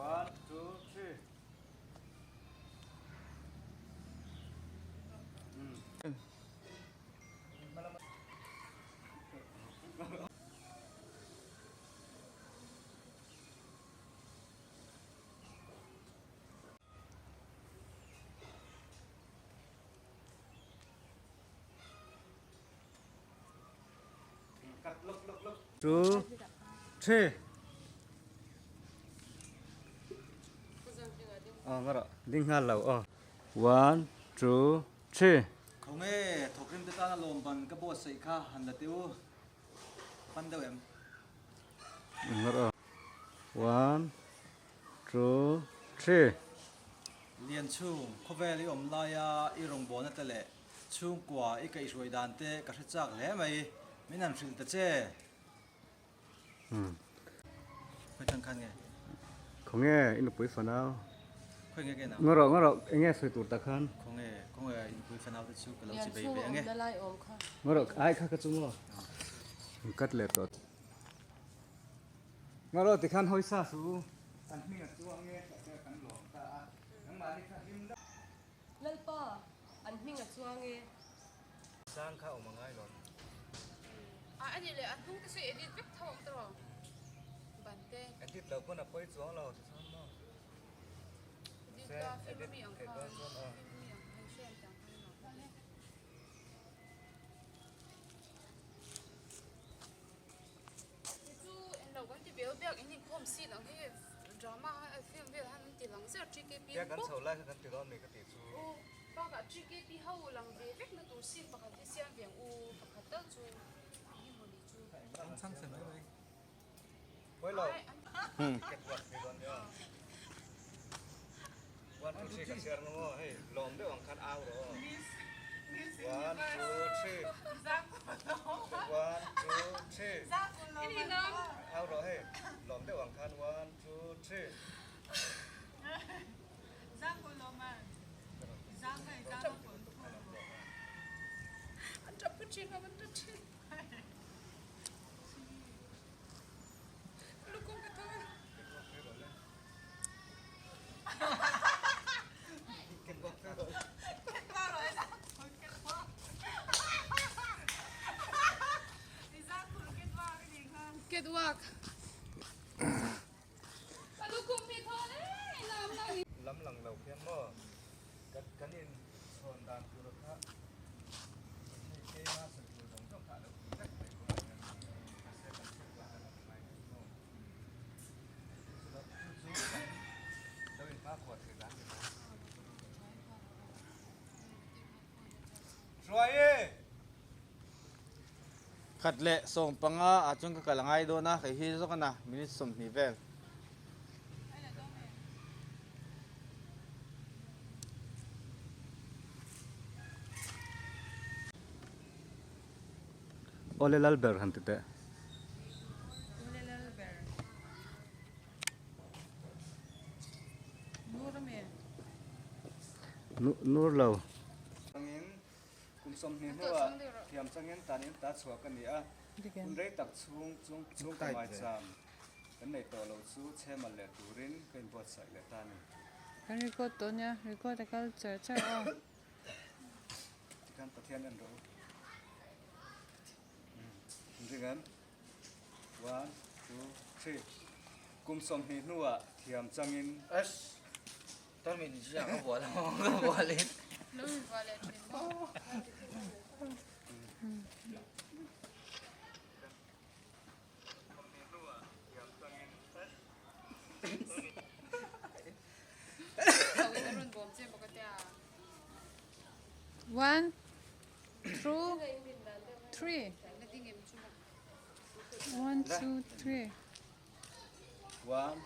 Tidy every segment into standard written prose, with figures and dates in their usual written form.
One, two, three. Two, three. Aw ngara ding nghal lo aw. One, two, three. Khawnge thawkrim te tana lawm ban ka buatsaih kha han la teh u. Pan deuh em? Ngara. One, two, three. Lian chhung, khawvel i awm laia i rawngbawlna te leh chhungkua i kaihhruai dan te ka hre chak hle mai, min han hrilh ta che. Khawi tang khan nge? Khawnge i nupui fanau? Khawi nge kena? Ngarawh ngarawh enge sawi tur tak khan? Khawnge khawnge i nupui fanau te chu ka lo chi bei ve ange. Ngarawh ai kha ka chu maw? Cut leh tawh. Ngarawh tikhan hawi sa suh u. Kan hming a chuang nge tah te kan lawm ta a, nangmahni kha hlim deuh. Lalpa, an hming a chuang e. Sang kha awm a ngai lo. A ani leh a hnung te chu edit vek tho ang tawh ban te. Edit lo pawn a pawi chuang lo ti chuan maw. Edit la film ami ang kha film ami ang khan hriat ang khan ang kha. Chu englo kan ti bel biak in inkhawm scene ang hi drama film vel han an ti lang zel TKP Tia kan chho lai kha kan ti dawn mi ka tih chu. U bakah TKP ho lang ve vek na tur scene pakhat hi siam ve ang u pakhat tal chu eng emaw ni chu. An chhang chhe mai mai. Pawi lo. Ticket work ti dawn nia. One two three ka chhiar ang aw hei lawm deuh ang khan au rawh aw. One two three. One two three. Au rawh hei lawm deuh ang khan one two three. Lam lang lo khian maw kan in chhawn dan tur kha hei keima sawi tur zawng zawng kha a lo ti vek mai kawngah hian mahse kan hriat rual dan a ni mai mai maw. Khat leh 15 ah chuan ka kal a ngai dawn a, kei hi zawk a na minute 20 vel. Awle lal ber han ti teh. Awle lal ber. Nur ami? Nur lo. Changin kum 20 hnuah thiam changin tan in ta chhuak a ni a. Hun rei tak chhung chung chung ka ngaicham kan nei tawh lo chu chhemal leh turin ka inbuatsaih leh ta a ni. Kan record tawh nia, record a kal char char aw. Tikhan Pathian en rawh u. Ring em? One, two, three. Kum 20 hnuah thiam changin. S. Tarmin ziah ka bual ang ka bual in. Lo in bual leh thin maw? One, two, three. One, two, three. One,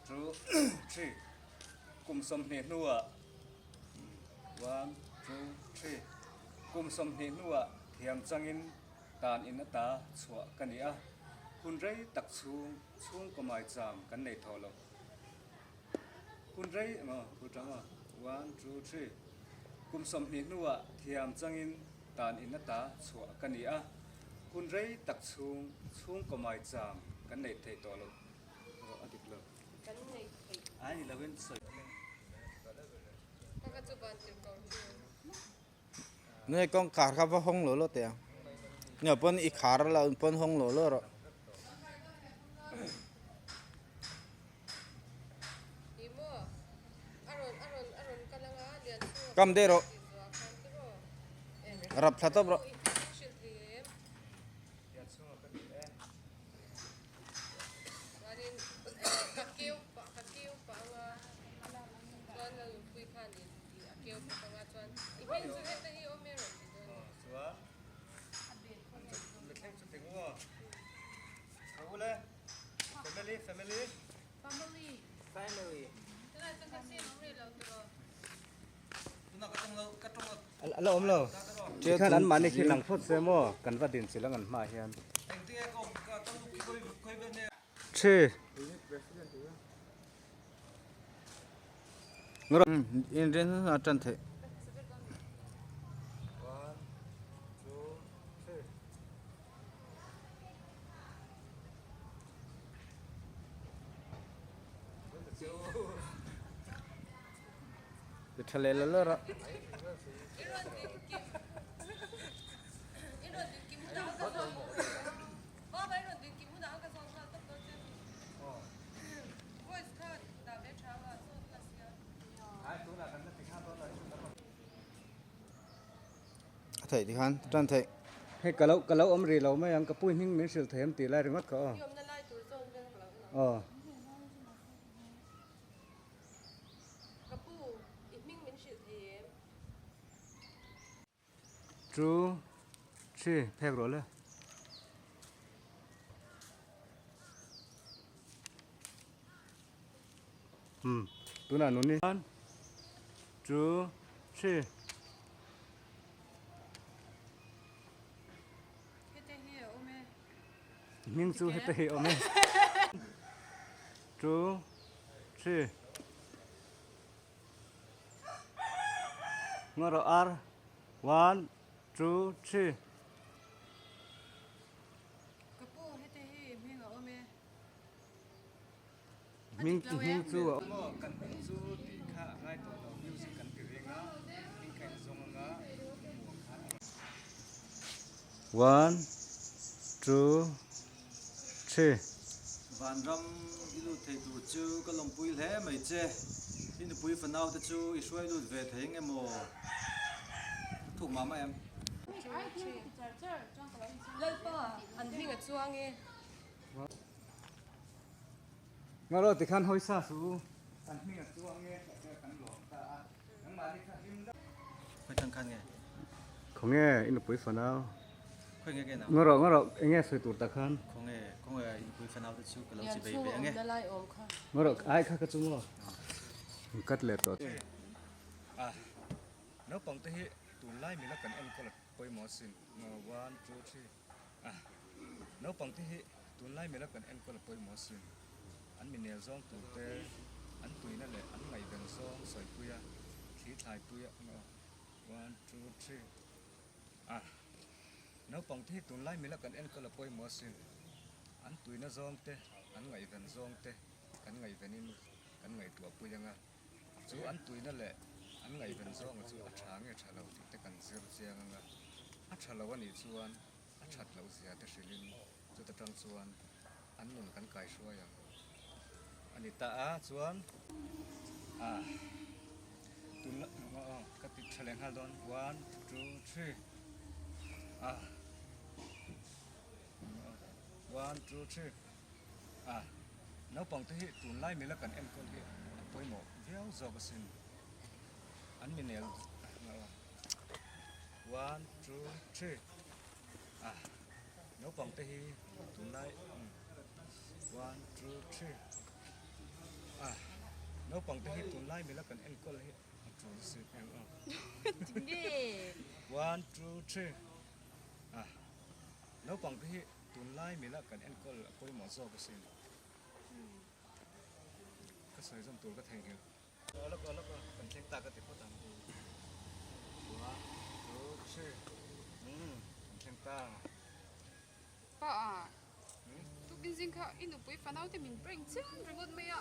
two, three. Kum 20 hnuah One, two, three. Kum 20 hnuah thiam changin tan in ata chhuah ka ni a. Hun rei tak chhung chhungkaw mai cham kan nei thaw lo. Hun rei emaw bul tang aw. One, two, three. Kum 20 hnuah thiam changin tan in ata chhuah ka ni a. Hun rei tak chhung chhungkaw mai cham kan nei thei tawh lo. Rawh a dik lo. Kan neih theih. Ai ni lovin sawi. Ka ka chu van tir ko chu. Nge kawngkhar kha va hawng lo lo teh ang. Nge pawn i khar la pawn hawng lo lo rawh. Kam deuh rawh. Rap thla tawp rawh. A la awm lo. Tikhan an mahni khi lang phawt se maw kan va din chilh ang an hmaah hian. Thi. Inrin a tan theih. Ti tha leh la la rawh. A theih tikhan tan theih. Hei ka lo ka lo awm rih lo mai ang ka pui hming min hrilh thei em tih lai ringawt kha aw. Aw. Ka pu, i hming min hrilh thei em? Two, three, phek rawh le. Umm, tunah nuni. One, two, three. Hete hi a awm e. Hming chu hete hi a awm e. Two, three. Ngaw rawh ar. One, two, three. Ka pu hete hi hming a awm e. Hming hming chu a awm. Maw kan hming chu tih kha a ngai tawh lo music kan ti reng a hming kha in zawng anga hmuh ang khan a rawn. One, two, three. Vanram i lut thei tur chu ka lawmpui hle mai che. I nupui fanau te chu i hruai lut ve thei eng emaw? Ka thuk mah mah em? Lalpa an hming a chuang e. Ngarawh tikhan hawi sa suh u. An hming a chuang nge tih te kan lawm ta a, nangmahni kha hlim deuh. Khawi tang khan nge? Khawnge i nupui fanau? Khawi nge nge nau? Ngarawh ngarawh eng nge sawi tur tak khan? Khawnge khawnge i nupui fanau te chu ka lo chi bei ve ange. Ngarawh ai kha ka chu maw? Cut leh tawh. A naupang te hi tunlai mila kan enkawl a pawimawh asin. One two three. A, naupang te hi tunlai mela kan enkawl a pawimawh asin. An mi nel zawng tur te, an tuina leh an ngaihven zawng sawipui a, thli thlaipui a ang aw. One, two, three. A, naupang te hi tunlai mela kan enkawl a pawimawh asin. An tuina zawng te, an ngaihven zawng te kan ngaihvenin kan ngaihtuahpui ang a. Chu an tuina leh an ngaihven zawnga chu a tha nge tha lo tih te kan zir chiang anga, a tha lo a nih chuan a that loh zia te hrilhin chuta tang chuan an nun kan kai hruai ang a ni ta a, chuan a tun aw ka ti tha leh nghal dawn one two three a one two three. A, naupang te hi tunlai mila kan enkawl hi a pawimawh viau zawk asin. An mi nel One, two, three. A, naupang te hi tunlai One, two, three. A, naupang te hi tunlai mila kan enkawl hi a tul asin. One, two, three. A, naupang te hi Tunlai mila kan enkawl a pawimawh zawk asin. Ka sawi zawm tur ka theihnghilh. Aw lawk aw lawk aw kan thleng ta ka ti phawt ang. One, two, three. Umm kan thleng ta. Pa a, tukin zing kha i nupui fanau te min prank chiam ringawt mai a.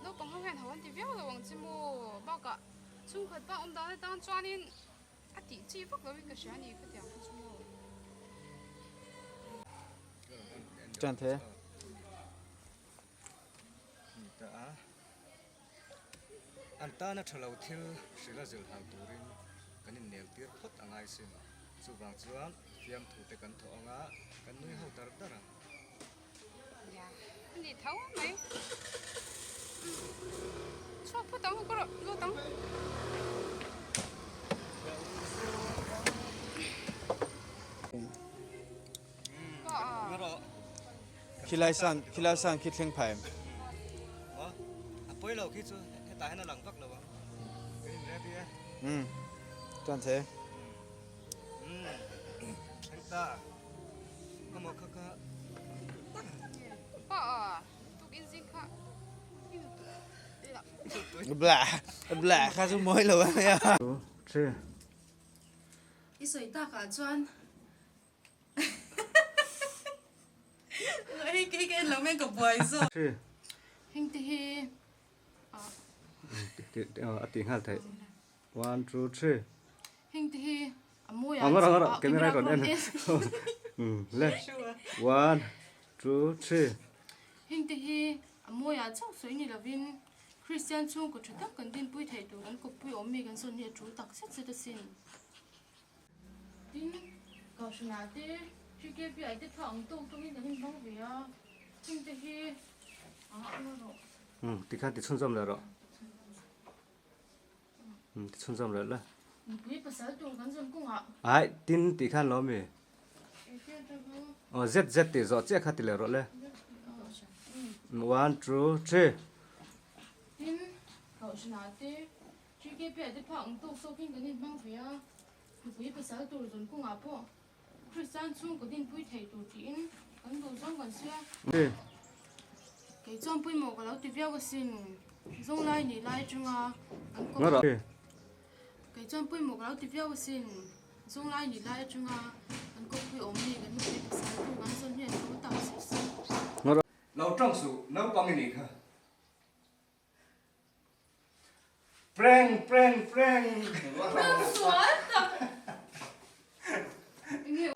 Naupang ho hian ho an ti viau lo ang che maw? Bakah chhungkhat pa awm dan atan chuanin a tih chi vak lovin ka hria a ni khatiang kha chu maw? Ṭan the. Ta a, an tana ṭha lo thil hrila zilhhau turin kan innel tir phawt a ngai sin. Chuvang chuan fiamthu te kan thawh anga kan nui ho dar dar ang. A ni tho mai. Chhuak phawt ang ka rawh lut ang. Khilai san khilai san khi thleng phai em. A pawi lo khi chu hetah hian a lang vak lo ang. Kan in ready e. Um chuan che. Um thleng ta. Amaw kha kha. Pa a tuk in zing kha. Blah blah kha chu mawi lo a nia. Three. I sawi takah chuan hei kei ka en lo mai ka buai zawk. Heng te hi a ti nghal theih one two three. Heng te hi a mawi ah chiah camera rawn en le one two three. Heng te hi a mawi ah chauh sawi ni lovin Kristian chhungkaw tha tak kan dinpui theih tur kan kawppui awm mi kan zawn hi a tul tak zet zet asin. Tin, Kohhranah te, TKP-ah te thla ang tawk tawkin kan inhmang ve a, heng te hi a awm rawh. Umm, tikhan ti chhunzawm leh rawh. Umm, ti chhunzawm leh la. Nupui pasal tur kan zawn kawngah. Ai, tin tih khan lo mi. Aw, zet zet tih zawh chiah kha ti leh rawh le. One, two, three. Tin, Kohhranah te, TKP-ah te phak ang tawk tawkin kan inhmang ve a, nupui pasal tur zawn kawngah pawh Kristian chhungkaw dinpui thei tur tiin kan duh zawng kan sawi a. Kei chuan pawimawh ka lo ti viau asin, zawnglai nih lai atanga an kawp. Kei chuan pawimawh ka lo ti viau asin, zawnglai nih lai atanga an kawppui awm mi kan nupui pasal tur kan zawn hian thu tak zet zet. Lo tawng suh, naupang i nih kha. Prank prank prank. Prank sual tak. Enge.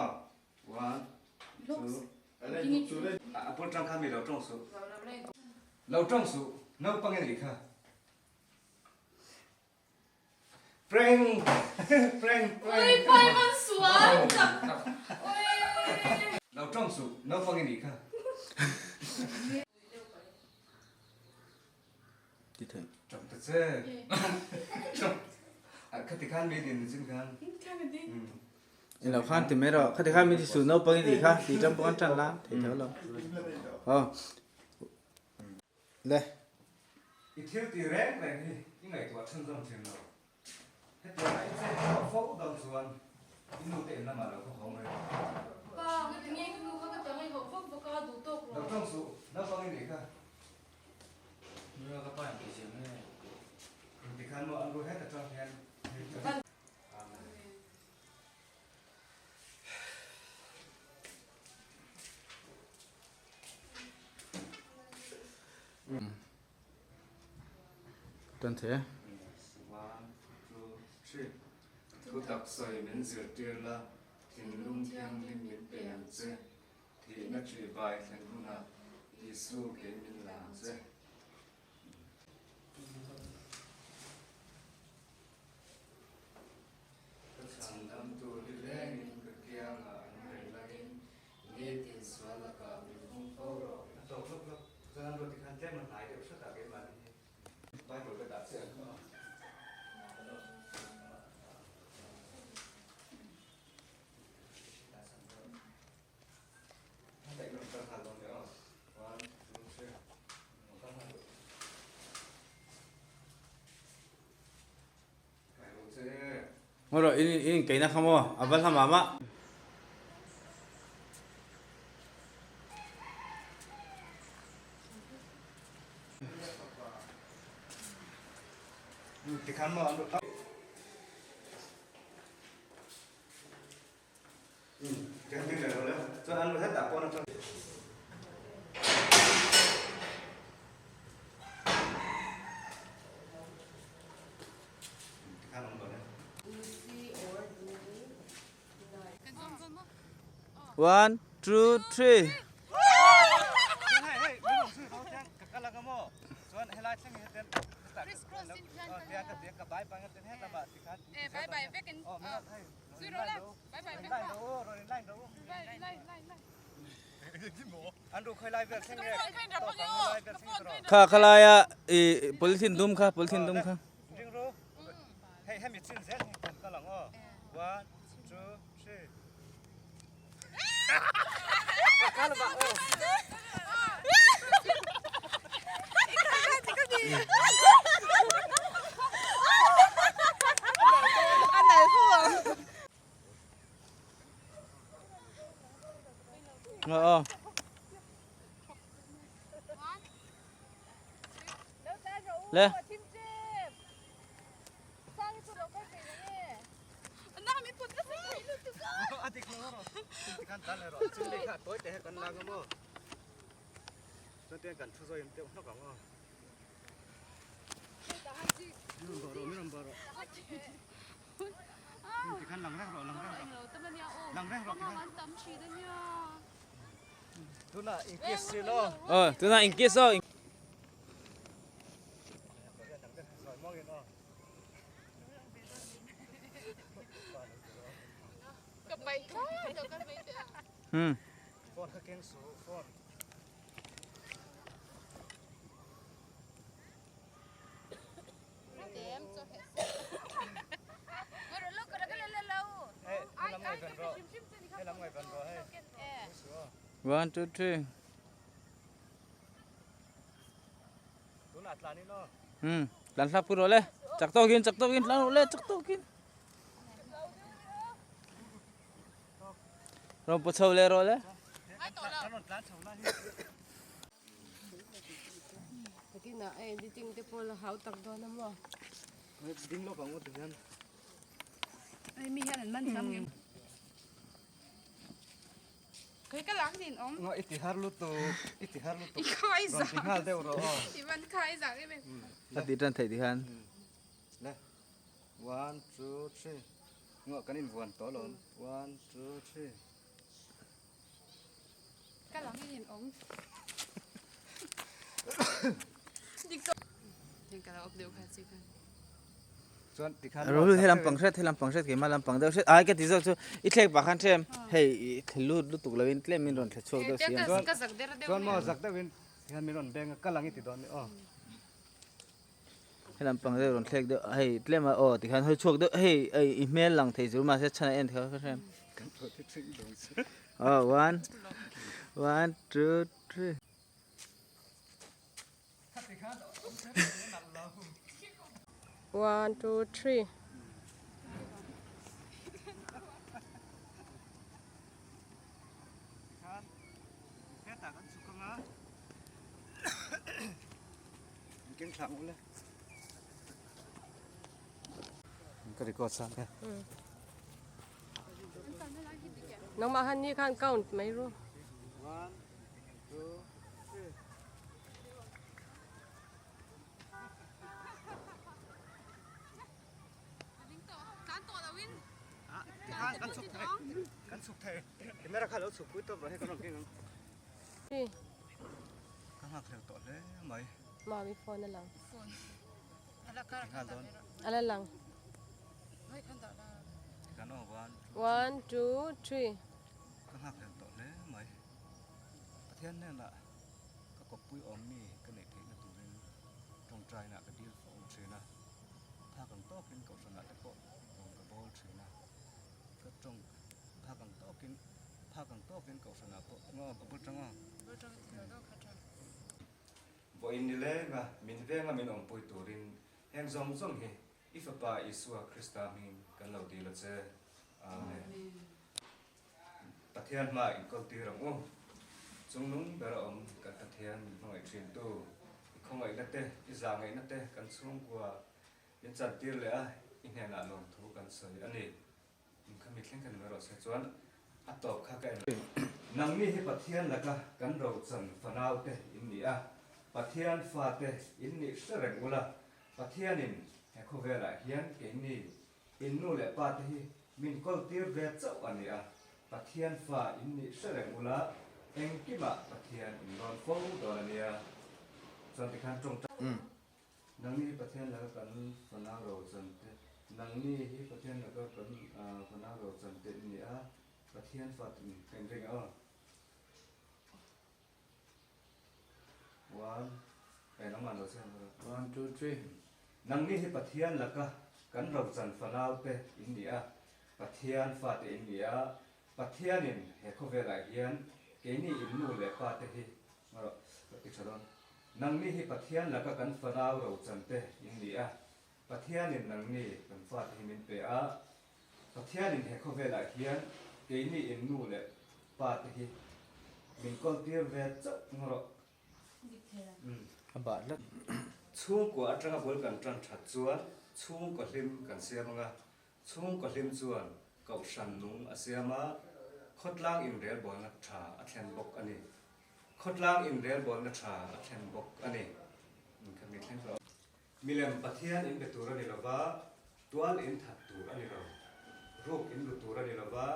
One, two. A bul tang kha mi lo tawng suh. Lo tawng suh. Naupang i nih kha. Prank prank prank. Ui pai man sual tak. Ui. Lo tawng suh. Naupang i nih kha. Ti thei. Tawng ta che. Khati khan mi din chin khan. In lo khan ti mai rawh. Khati khan mi ti su naupang i nih kha ti ṭang pawh an ṭan la thei tho lo. Aw. Le. I thil ti reng reng hi i ngaihtuah chhunzawm ṭhin lo. Hetianga i chet chhuah fo dawn chuan i nu te in lamah lo khaw haw mai rawh. Pa, ka ti nge ka nu kha ka ta ngaihawh vak vak a, duh tawk rawh. Lo tawng suh, naupang i nih kha. Nula ka pa in ti ziah nge. Engti khan maw an ru het atang hian Amen. Tan the. One, two, three. Thu tak sawi min zirtir la, thinlung thianghlim min pe ang che. Thihna ṭih vai thlen hunah Isu kei min la ang che. Ka chhan dam tur hi rengin ka kiangah an rei laiin Nitin sual lakah min hung fo rawh. A tawk lawk lawk. Chuan an ruat tikhan tlem a hnai deuh hrat a keimahni hi Bible ka dah chiah ang kha. Ngaw rawh in in keina kha maw a va hla mah mah. One, two, three. Kha khalaia i polythene dum kha polythene dum kha. Aw. Le. Ờ, tuna in kiss aw. Hmm. One, two, three. Hmm. Tlan hlak pui rawh le. Chak tawkin, chak tawkin, tlan rawh le, chak tawkin. Rawn pu chho leh rawh le. Nakinah a editing te pawh la hau tak dawn a maw? Ding lawk ang aw ti hian. Hei mi hian an man thiam ngem. Kei ka lak nin awm. Nga i ti har lutuk, i ti har lutuk. I khai zak. Rawn ti nghal deuh rawh aw. I van khai zak em em. A ti tan theih ti khan. Le. One, two, three. Nga kan invuan tawh alawm. One, two, three. Ka lang in awm. Rahul he lampang hret he lampang hret keimah lampang deuh hret ai ka ti zawk chu i thlek pah khan hrem hei i thle lut lutuk lovin tlem in rawn thle chhuak deuh si a. Chuan maw zak deuhin hian min rawn beng a ka lang i ti dawn ni aw. He lampang deuh rawn thlek deuh hei tlem a aw tikhan hawi chhuak deuh hei i hmel lang thei chu mahse chhan a en kha ka hrem. Aw one one two three. One two three. Ka record sang e. Nangmah han ni khan count mai ru. One, two, three. Kan chuk thei. Kan chuk thei. Camera kha lo chuk pui tawp rawh hei kan rawn keng ang. Ka nghak hlel tawh hle mai. Mami phone a lang. Nghal dawn. A la lang. Kan aw one. One, two, three. Ka nghak hlel tawh hle mai. Pathian hnenah ka kawppui awm mi ka neih theihna turin tawngtaina ka dil fo thin a. Phak ang tawkin kohhranah te pawh rawn ka bawl thin a. Ka tawng phak ang tawkin phak ang tawkin kohhranah pawh ngaw ka bul tang a. Vawiin ni lenga min venga min awmpui turin heng zawng zawng hi i Fapa Isua Krista hming kan lo dil a che. Amen. Pathian hma inkawl tir ang u. Chungnung ber a awm kan Pathian min hmangaih thin tu, i khawngaihna te, i zahngaihna te kan chhungkua min chantir leh a, i hnenah lawmthu kan sawi a ni. Inkhami thleng kha ni mai rawh se chuan a tawp kha ka en. Nangni hi Pathian laka kan rochan fanaute in ni a, Pathian fate in nih hre reng ula, Pathianin he khawvelah hian keini In nu leh pa te hi min kawl tir ve chauh a ni a. Pathian fa in nih hre reng ula, engkimah Pathian in rawn fo dawn a nia. Chuan tikhan tawngtai. Nangni hi Pathian laka kan fanau rochan te, Nangni hi Pathian laka kan fanau rochan te in ni a, Pathian fa tin ka inring a aw. One, eh nangmah lo siam rawh. One, two, three. Nangni hi Pathian laka kan rochan fanau te in ni a, Pathian fate in ni a, Pathianin he khawvelah hian keini in nu leh pa te hi rawh ka ti tha dawn. Nangni hi Pathian laka kan fanau rochan te in ni a, Pathianin nangni kan fate hi min pe a, Pathianin he khawvelah hian keini in nu leh pa te hi min kawltir ve chauh ang rawh. A bah tlat. Chhungkua atanga bul kan tan that chuan chhungkaw hlim kan siam ang a, chhungkaw hlim chuan kohhran nung a siam a, khawtlang inrelbawlna tha a thlen bawk a ni. Khawtlang inrelbawlna tha a thlen bawk a ni. Milem Pathian in be tur a ni lo va, tual in that tur a ni lo. Ruk in ru tur a ni lo va,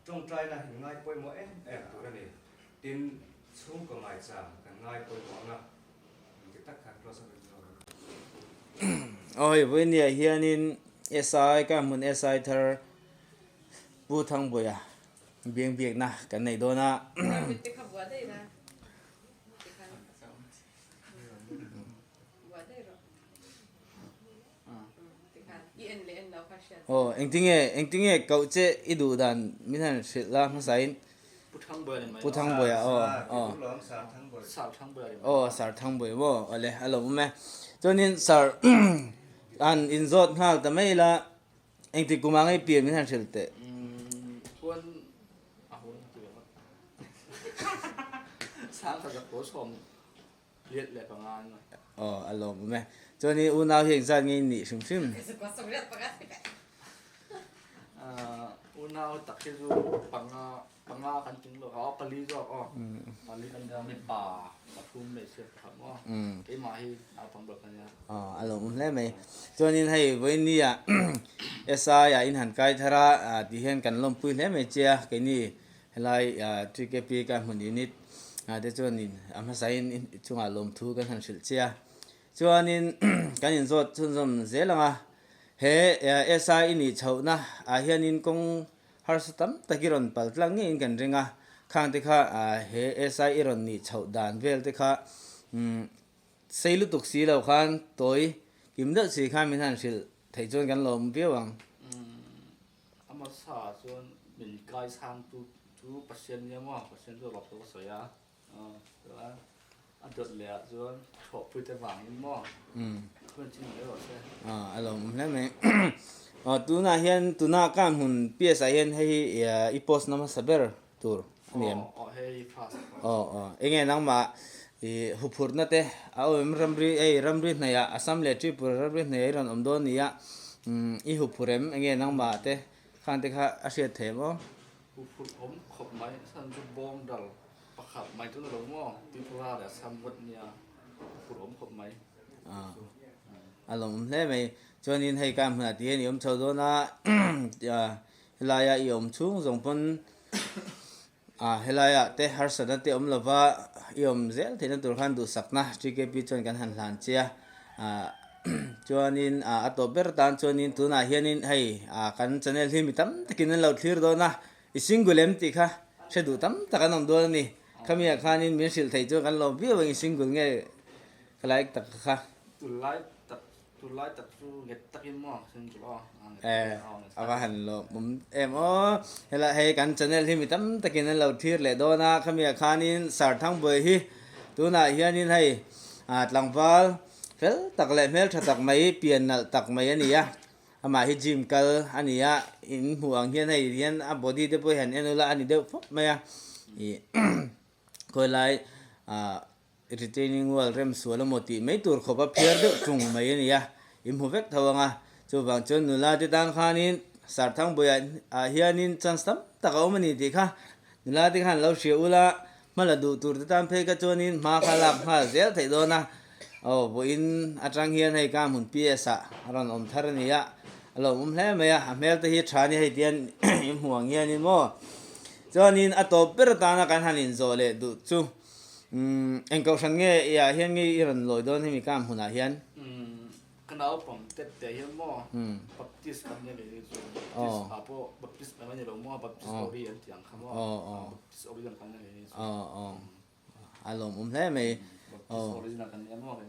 tawngtaina in ngai pawimawh em em tur a ni. Tin, chhungkaw ngaichang kan ngai pawimawh ang a, engti tak khan close up in lo ru. Aw hei vawinia hianin SI ka hmun SI thar Pu Thangbuaia biangbiakna kan nei dawn a. Aw engtinge engtinge koh che i duh dan min han hrilh la hmasain Pu Thangbuaia aw aw aw Sir Thangbuaia maw awle a lo awm e chuanin Sir han inzawt nghal ta mai ila Engtik kum ah ngei pian min han hrilh teh. Aw a lawm awm e. Chuan i unau hi engzat nge i nih hrim hrim? Unau tak hi chu panga Panga kan ting lo a, pali zawk aw. Pali kan nia, mipa pathum hmeichhia pakhat maw. Keimah hi naupang ber ka nia. Aw, a lawmawm hle mai. Chuanin hei vawiin ah SI ah in han kai thar a tih hian kan lawmpui hle mai che a, keini helai TKP ka hmun unit te chuanin a hmasain chungah lawmthu kan han hrilh che a. Chuanin kan inzawt chhunzawm zel ang a, he SI i nih chhohna ah hianin kawng Harsa tam tak i rawn pal tlang ngeiin kan ring a, khang te kha he SI i rawn nih chhoh dan vel te kha sei lutuk si lo khan tawi kim deuh si khan min han hrilh theih chuan kan lawm viau ang. A hmasa chuan min kai chhang tu chu Pathian nia maw, Pathian chu rawp chu ka sawi a. Chuan a dawt leh ah chuan thawhpui te vangin maw phun chin mai rawh se. A lawmawm hle mai. Tunah hian tuna ka hmun PS ah hian hei hi i post na hmasa ber tur a ni em? Aw hei first. Aw aw enge nangmah i huphurhna te a awm em ramri hei ramri hnaih ah Assam leh Tripura ramri hnaih ah i rawn awm dawn a ni a i huphurh em enge nangmah te khan te kha a hriat theih em aw? Huphurh awm khawp mai chhan chu bawng dal Pakhat mai chu ni lo maw? Tripura leh Assam ngawt nia phur awm khawp mai. A lawmawm hle mai. Chuanin hei ka hmunah ti hian i awm chho dawn a, helaia i awm chhung zawng pawn helaia te harsatna te awm lova i awm zel theihna tur khan duhsakna TKP chuan kan han hlan che a. Chuanin a tawp ber atan chuanin tunah hianin hei kan channel hi mi tam takin an lo thlir dawn a, I single em tih kha hre duh tam tak an awm dawn a ni. Khamiah khanin min hrilh theih chuan kan lawm viau ang i single nge ka like tak kha. Tunlai tak tunlai tak chu nget takin maw single aw. Eh a va han lawmawm em aw. Helai hei kan channel hi mi tam takin an lo thlir leh dawn a, khamiah khanin Sir Thangbuai hi tunah hianin hei tlangval fel tak leh hmeltha tak mai pian nalh tak mai a ni a. Amah hi gym kal a ni a, in hmuh ang hian hei hian a body te pawh hi han en ula a ni deuh fawp mai a, ih khawilai ah retaining wall rem sual emaw tih mai tur khawp a phiar deuh tung mai a ni a, in hmu vek tho ang a, chuvang chuan nula te tan khanin Sarthangbuiah ah hianin chance tam tak a awm a ni tih kha nula te khan lo hria ula Hma la duh tur te tan phei kha chuanin hma kha lak nghal zel theih dawn a, aw vawiin atang hian hei ka hmun PS ah a rawn awm thar a ni a, a lo awm hle mai a, a hmel te hi tha a ni hei tian in hmuh ang hianin maw. Chuanin a tawp ber atana kan han inzawh leh duh chu umm eng kohhran nge i ah hian nge i rawn lawi dawn hemi kam hunah hian? Umm ka naupang tet te hian maw Baptist kan nia kei chu Baptist ah pawh Baptist mai mai ni lo maw Baptist ori an tih ang kha maw Baptist original kan nia kei chu. A lawmawm hle mai.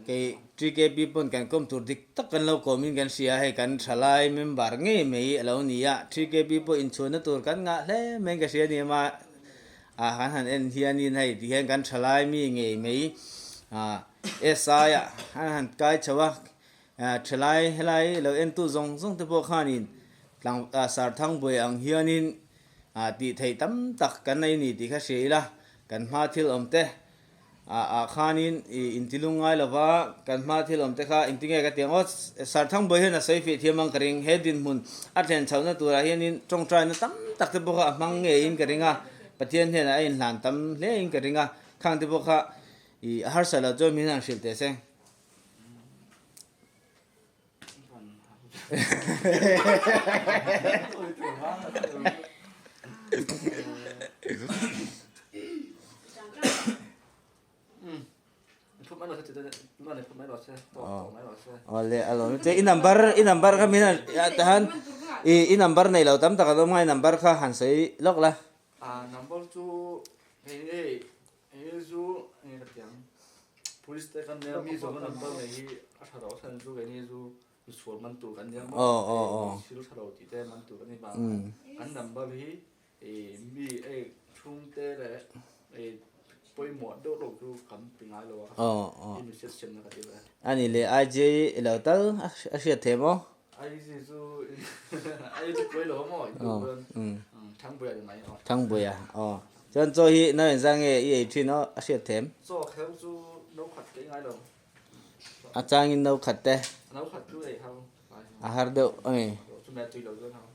Kei TKP pawn kan kawm tur dik tak kan lo kawmin kan hria hei kan thalai member ngei mai a lo ni a. TKP pawh inchhuanna tur kan ngah hle mai in ka hria a ni a a kan han en hianin hei tihian kan thalai mi ngei mai SI ah an han kai chho a. Thalai helai lo entu zawng zawng te pawh khanin tlang Sarthangbuai ang hianin Ah tih theih tam tak kan nei ni tih kha hria ila, kan hma thil awm te ah ah khanin i inti lung ngai lova, kan hma thil awm te kha engti nge ka ti ang aw, Sarthangbuai hian a sawi fih thiam ang ka ring, he dinhmun a thlen chhohna turah hianin tawngtaina tam tak te pawh kha a hmang ngeiin ka ring a, Pathian hnenah a inhlan tam hlein ka ring a, khang te pawh kha i a harsa lo chuan min han hrilh teh se. Awle a lawm che i number i number kha min han tahan i i number nei lo tam tak an awm ngai number kha han sawi lawk la. A number chu hei hei hei chu enge ka ti ang. Police te kan nia mi zawng number nei hi a tha lo chhan chu keini chu misual man tur kan nia maw thil tha lo tih te man tur kan ni vang a kan number hi mi ei chhungte leh ei pawimawh deuh deuh chu kan ti ngai lo a i mi hriat siamna ka ti ve. Ani leh IG i lo tal a hriat thei maw? IG chu IG chu pawi lo maw i duh chuan Thangbuia ni mai aw. Thangbuia aw. Chuan chaw hi no engzah nge i ei thin aw a hriat them? Chaw kheu chu no khat ka ei ngai lo. A changin no khat te. No khat chu ei har. A har deuh a ni. Chawhmeh tui lo chuan har.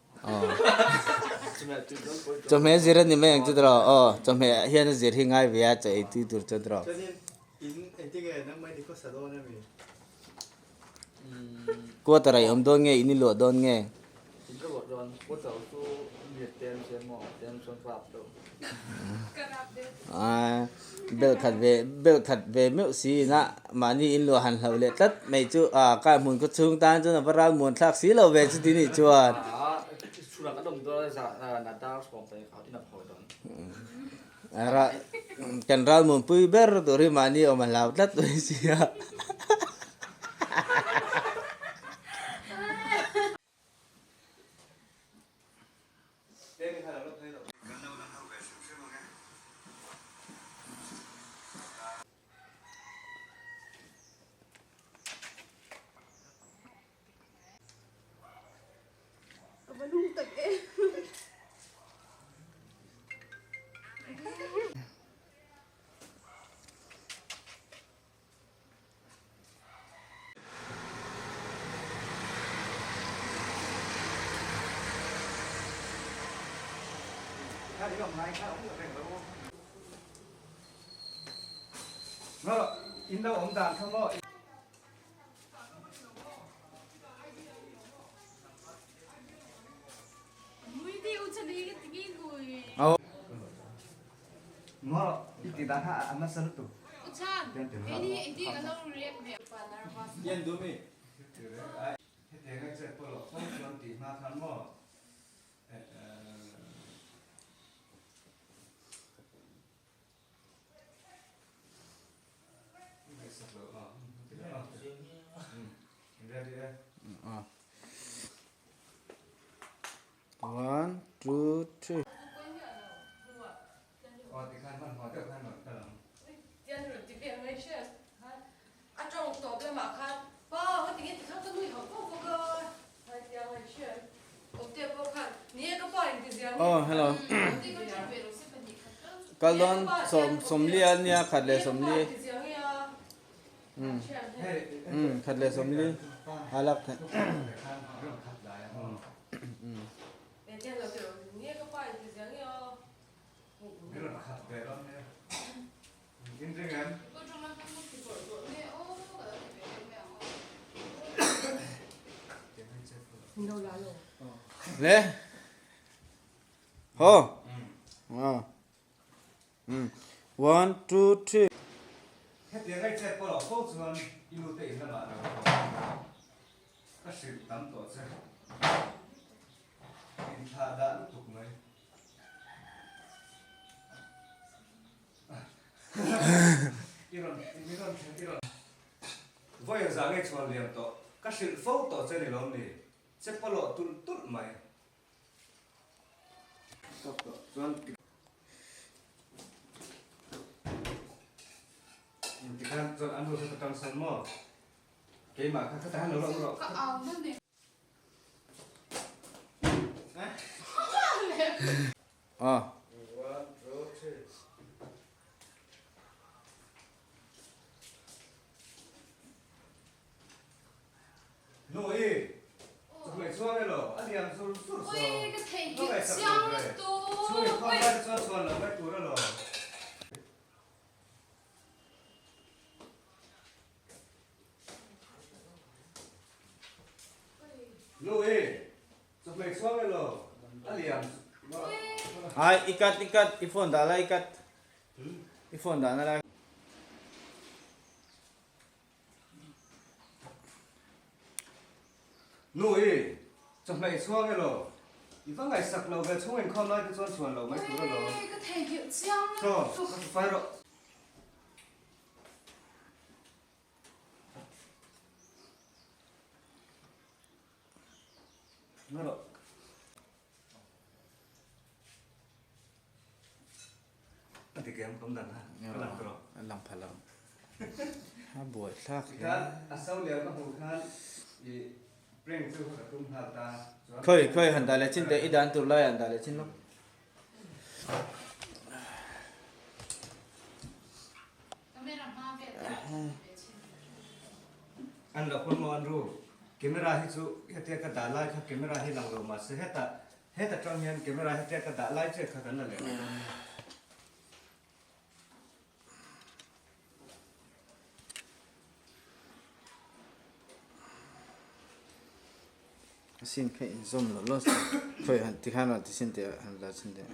Chawhmeh tui chuan pawi. Chawhmeh zir a ni mai ang chu tiraw aw chawhmeh hian a zir hi ngai ve a chaw ei tui tur chuan tiraw. Chuanin in engtinge nangmah in i khawsa dawn a mi? Quarter a i awm dawn nge in i luah dawn nge? In ka luah dawn, quarter chu mi tlem che maw, tlem chuan ka rap deuh. Ka rap deuh. Aaa bel khat ve bel khat ve meuh si ina mahni in luah han hloh leh tlat mai chu aa kar hmun khaw chhung tan chuan a va ral muan thlak si lo ve chuti nih chuan. Aa chhunah kan awm dawn a zah na dar sawm pahnih kha in a phawi dawn. Kan ralmuanpui ber tur hi mahni awm a hlau tlat mai sia. One, two, three. Oh hello kal dawn sawm sawmli a nia khat leh sawmli umm khat leh sawmli a lak theih Le ho. One, two, three. Hetiang ai chet pawh loh fo chuan i nu te in lamah lo haw ang emaw ka hrilh tam tawh che. Inthlah dah lutuk mai. I rawn i rawn i rawn vawi zah ngei chhuan liam tawh ka hrilh fo tawh che ni lawm ni che pawlawh tulh tulh mai. Tikhan chuan an rusa ka tang sawn maw? Keimah kha khata han lo rawh rawh. Ka au na nen. Ah. One, two, three. Nu i, chawhmeh chhuang elaw a liam sur sur saw. Ui, ka theihnghilh chiang lutuk. Chhung inkhawm lai te chuan chhuan lo mai tur elaw. Nu i, chawhmeh chhuang elaw a liam. Ai, i cut, i cut, i phone dah lai i cut. I phone dah na lai. Nu i, chawhmeh i chhuang elaw? I va ngaihsak lo ve chhung inkhawm lai te chuan chhuan lo mai tur elaw? Ui, ka theihnghilh chiang lutuk. Chaw, ka fai rawh. Nga rawh. A ti kem kom dan ha. Ka lang tawh. A lang pha lo. A buai thlak hle. Tikhan a so liam ka hmuh khan i prank chu ka tum nghal ta. Chuan Khawi khawi han dah leh chin teh i dan tur lai han dah leh chin lawk. Camera hma vel te han dah leh chin. An lo pawn maw an ru. Camera hi chu hetia ka dah lai kha camera hi lang lo mahse hetah Heta tang hian camera hetia ka dah lai chiah kha kan la leh mai dawn nia. A sin kha inzawm lo lo khawi han tikhan rawn ti sin teh han la chin teh.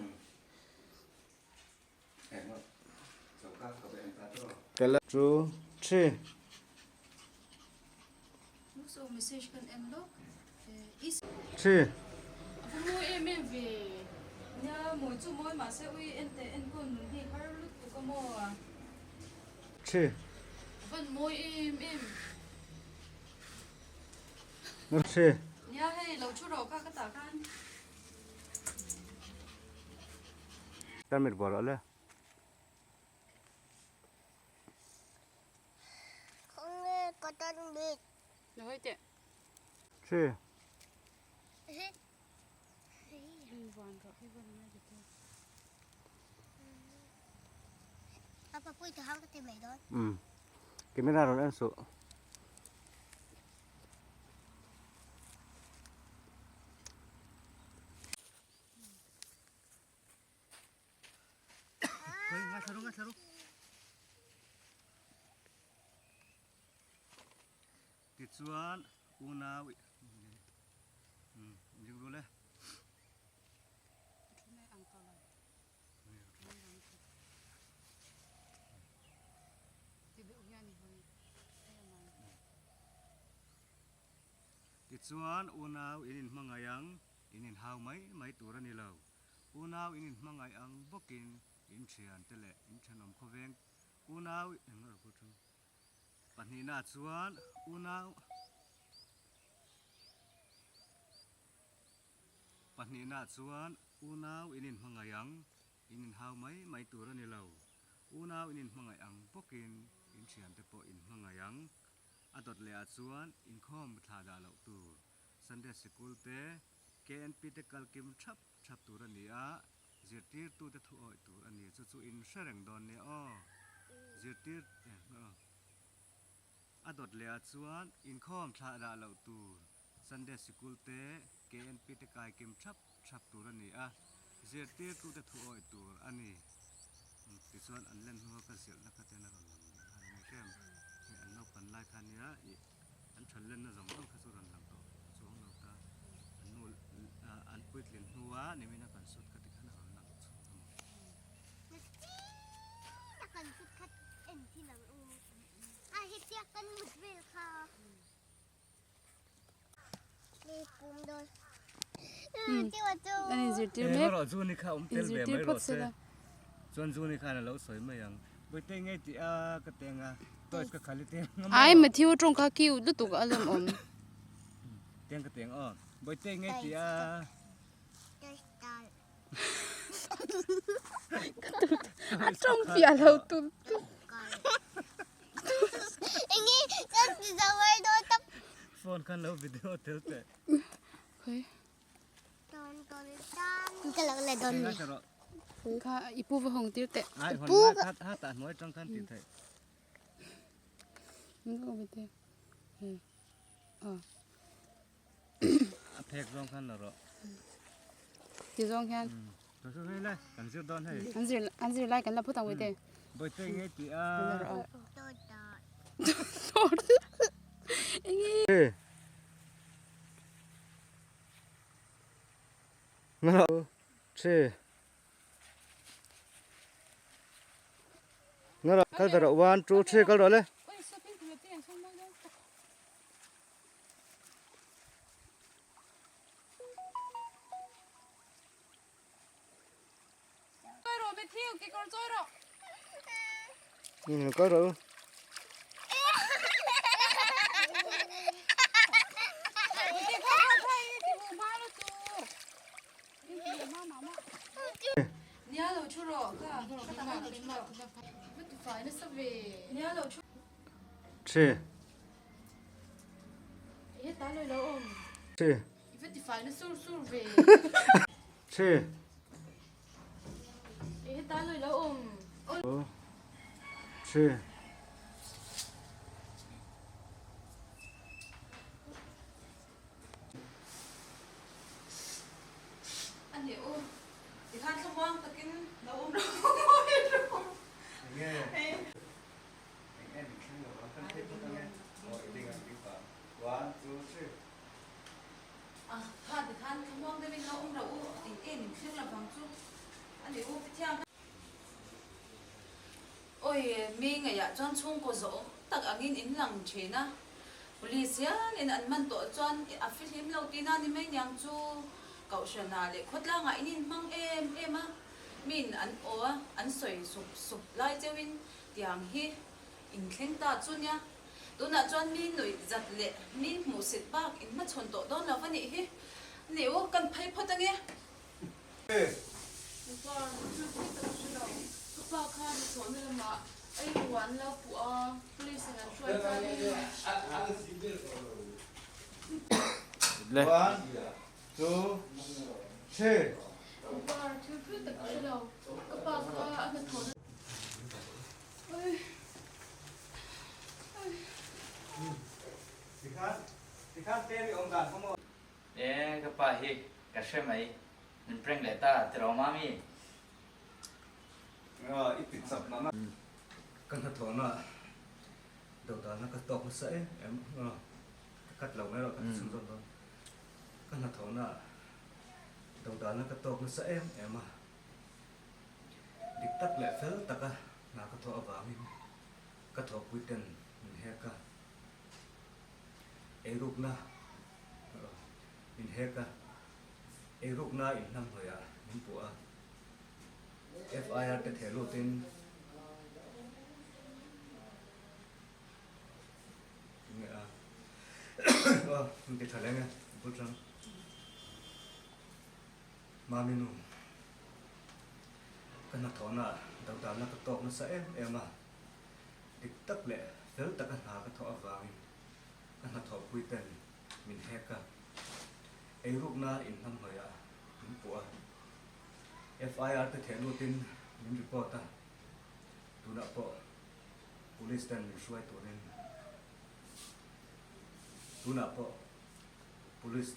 Ka la two three. Three. A va mawi em em ve. Nia mawi chu mawi mahse ui en teh enkawl nun hi har lutuk a maw. Three. A van mawi em em. Three. Nia hei lo thu rawh kha ka tah khan. Tarmit bual rawh le. Khawnge ka tarmit. Lo hawi teh. Three. Apa pui tu hang ka ti mai dawn. Um. Camera rawn en suh. Tichuan unau inring le. Tichuan unau in inhmangaih ang, in inhau mai mai tur a ni lo. Unau in inhmangaih ang bawkin in thiante leh in thenawm khawveng unau pahnihna chuan unau pahnihna chuan unau in inhmangaih ang in inhau mai mai tur a ni lo. Unau in inhmangaih ang bawkin in thiante pawh inhmangaih ang. A dawt leh ah chuan inkhawm thla dah loh tur Sunday sikul te KNP te kal kim thap thap tur a ni a, zirtirtute thu awih tur a ni. Chu chu in hre reng dawn nia aw. Zirtir a dawt leh ah chuan inkhawm thlah dah loh tur Sunday sikul te KNP te kai kim thap thap tur a ni a, zirtirtute thu awih tur a ni. Tichuan an len hnua ka zilhna kha ten a rawn lang leh nghal a ni hrem. Hei an naupan lai kha nia ih an than lenna zawng zawng kha chu rawn lang tawh chuang lo ta. An nu an puitlin hnua nimina kan sut kha tikhan a rawn lang chhuak a maw. kan kut kha en thin ang u. A hetia kan mut vel kha. An inzirtir mek. Inzirtir phawt se la. Ai Matthew tawng kha cute lutuk a lawm awm. A tawng fiah lo tul tul. Kha i pu va hawng tir teh. A phek zawng khan la rawh. Ti zawng hian. Chu chu hei le, kan zir dawn hei. An zir an zir lai kan la phut ang wite. Bawihte nge ti a. Enge. Nga che. Nga kal rawh 1 2 3 kal rawh le. Kal rawh. Three. Three. Three. Two. Three. Awi, mi ngeiah chuan chhungkaw zawh awm tak angin in lang thin a, Police hianin an man tawh chuan a fihlim lo tihna ni mai niang chu Kohhranah leh khawtlangah in inhmang em em a, miin an aw a, an sawi sup sup lai cheuhin tiang hi inthleng ta chu nia. Tunah chuan mi nuih zat leh mi hmuhsit bak in hmachhawn tawh dawn lo va nih hi. Ni u, kan phei phawt ange. Ka pa, thil tak hre lo. Ka pa khan hnathawhna lamah ei ru an lo puh a, police in an hruai chuanin. One, two, three. Ka pa, thil thil tak hre lo. Ka pa kha a hnathawhna. E, ka pa hi ka hre mai, min prank leh ta tiraw mami? I ti chak nana. Ka hnathawhna dodalna ka tawk nasa em em a, ka cut lo mai erawh ka ti chhun zawn dawn. Ka hnathawhna dodalna ka tawk nasa em em a. Dik tak leh fel taka hna ka thawh avangin ka thawhpui ten min hek a, eirukna min hek a, eirukna inhnamhnawihah min puh a, FIR te theh lutin nge a aw min ti tha leng e bul tang. Mami nu, ka hnathawhna dodalna ka tawk nasa em em a, dik tak leh fel taka hna ka thawh avangin ka hnathawhpui ten min hek a, eirukna inhnamhnawihah min puh a, FIR te theh lutin min report a, tunah pawh police ten min hruai turin tunah pawh police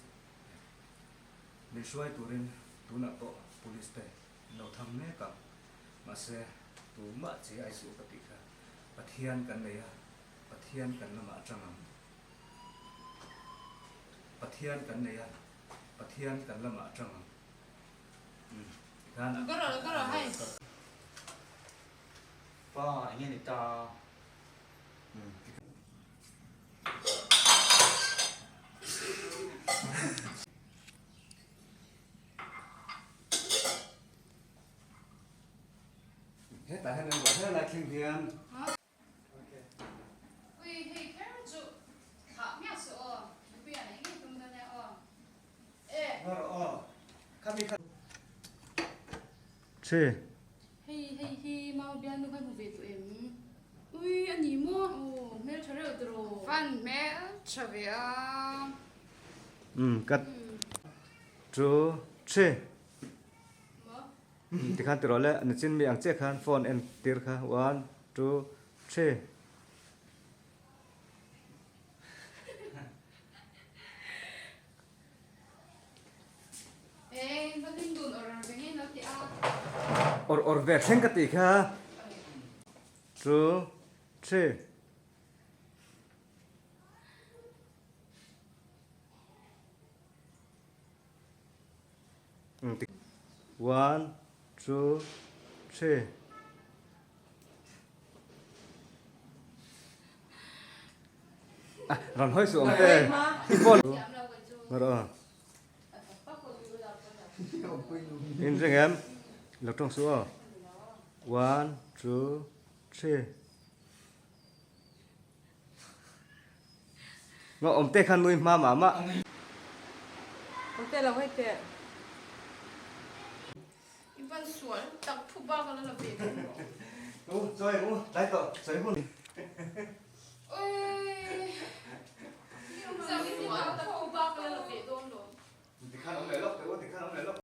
Min hruai turin tunah pawh police te an lo tham mek ang. Mahse, tumah chi ai suh ka tih kha Pathian kan nei a, Pathian kan lamah atang ang. Pathian kan nei a, Pathian kan lamah atang ang. Umm, tikhan a. Ka rawh, ka rawh, hei. Pa, eng nge ni ta? Hetah hian an ruah hle lai thleng hian. Ui hei kher chu thlah miah suh aw, nupui ah nei ngei tum dawn e aw. E. Ngaw rawh aw, khami kha. Thi. Hei hei hi mau bialnu kha hmu ve tawh em? Ui a ni maw? Aw hmel tha reuh tawh. Van hmel tha ve a. Umm ka two three. Tikhan ti rawh le, nichin mi ang chiah khan phone en tir kha one two three. Awr awr ve thleng ka tih kha two three. One, two, three. Rawn hawi suh ang te. I phone. Ngarawh. In ring em? Lo tawng suh aw. One, two, three. Ngaw awm te khan nui hma mah mah. Awm te lo hei teh. I van sual tak phu bak a la la ve dawn maw? U chawi ang u tlai tawh sawi hun. Oii i van sual tak phu bak a la la ve dawn lo. Tikhan awm leh lawk teh u tikhan awm leh lawk.